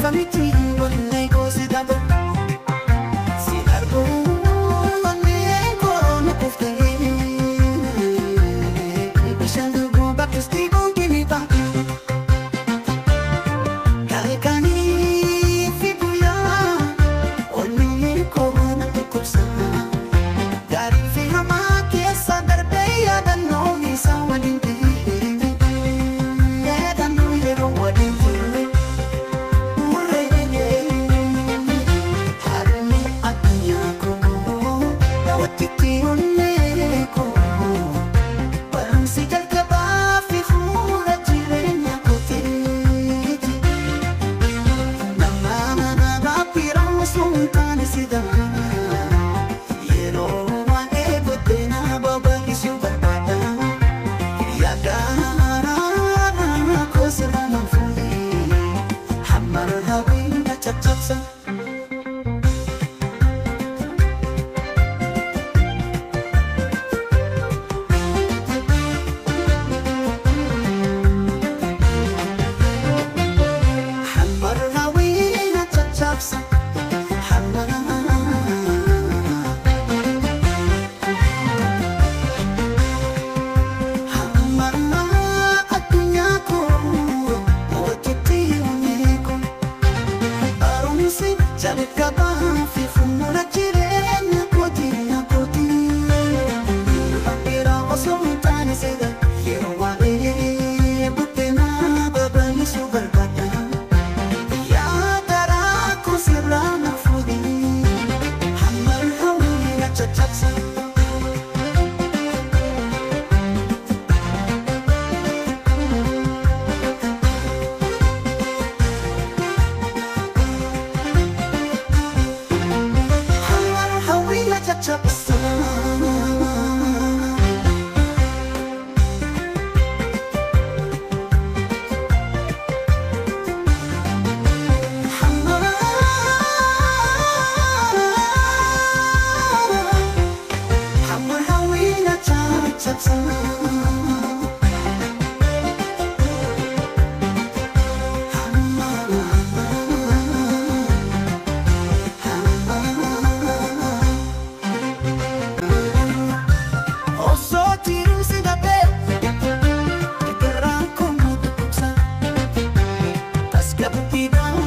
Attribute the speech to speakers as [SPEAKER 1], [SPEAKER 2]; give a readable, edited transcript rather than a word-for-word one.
[SPEAKER 1] Qofamiti onnee koo si dhaba. Si arguu onnee koo na kuftee. Bishaan dhuguu bakka gonkinita. Halkanii fi guyyaa onnee koo na dhukkubsa. Gaarii fi hamaa keessa darbee yaadannoo isaa waliin ta'e. Yaadannoo yeroo waliin turre. Harmi addunyaa koo waqtitti onnee koo. Barumsi jalqabaa fi fuula jireenya kootiiti. Nama biraa osoo hin taane si dha. Yeroo waan eeguutti na babal'isuu barbaada. Yaada koo sirra nan fuudhee hamma hawwiin na caccabsa. Hamma hawwiin na caccabsa. Hamma. Hamma addunyaa koo waqtitti onnee koo. Barumsi jalqabaa fi fuula jireenya kootii na kootii. Biraa osoo hin taane seera yeroo waa'ee buddeenaa babal'isuu barbaada. Yaada rakkoo sirraa na fuudhee hamma hawwii na caccabsa. Hamma hawwii na caccabsa. Hamma hawwii na caccabsa. Osoo jiruun si dhabee garaan koo na dhukkubsa. Tasgabbiidhaan